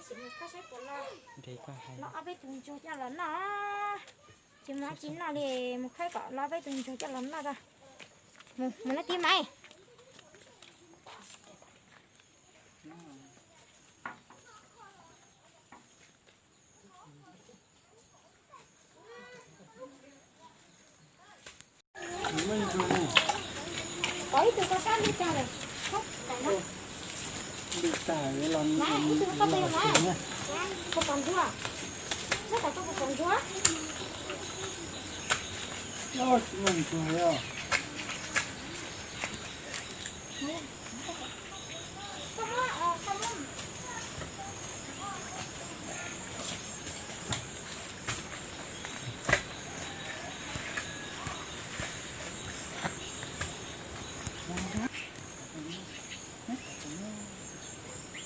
Mus khaib saib puas los, los ob peb tus ntsuag coj los noj. Tsis muaj tsis noj li, mus khaib kom los ob peb tus ntsuag coj los noj tso. Mus, mus noj tib mais. Pov ib tug koj sab lwj tag lawm. Lwj tag los, ib tug koj pov ntsuag, koj pov ntsuag. Tsis muaj ntsuag li os.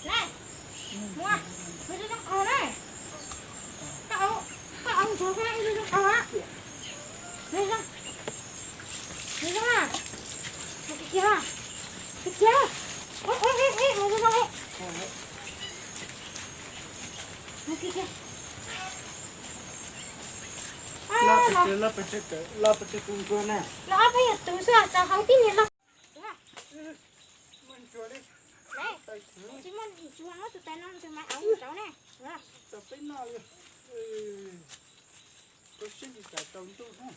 Neb, muab, mus zoo zoo qhov na. Koj, koj ntsuag koj ib lub zoo qhov. Mus zoo, mus zoo na. Mus kiag kiag na. Kiag kiag. Mus zoo zoo li. Mus kiag kiag. Los ob peb yog tus xwb, tau hauv tib niag loj. Tsis muaj ntsuag no, tus tais no tus mais auv rau ne. Tau peb noj li. Koj siab li cas tau ntuj na.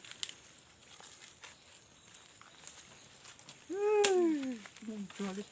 Tsis muaj ntsuag li.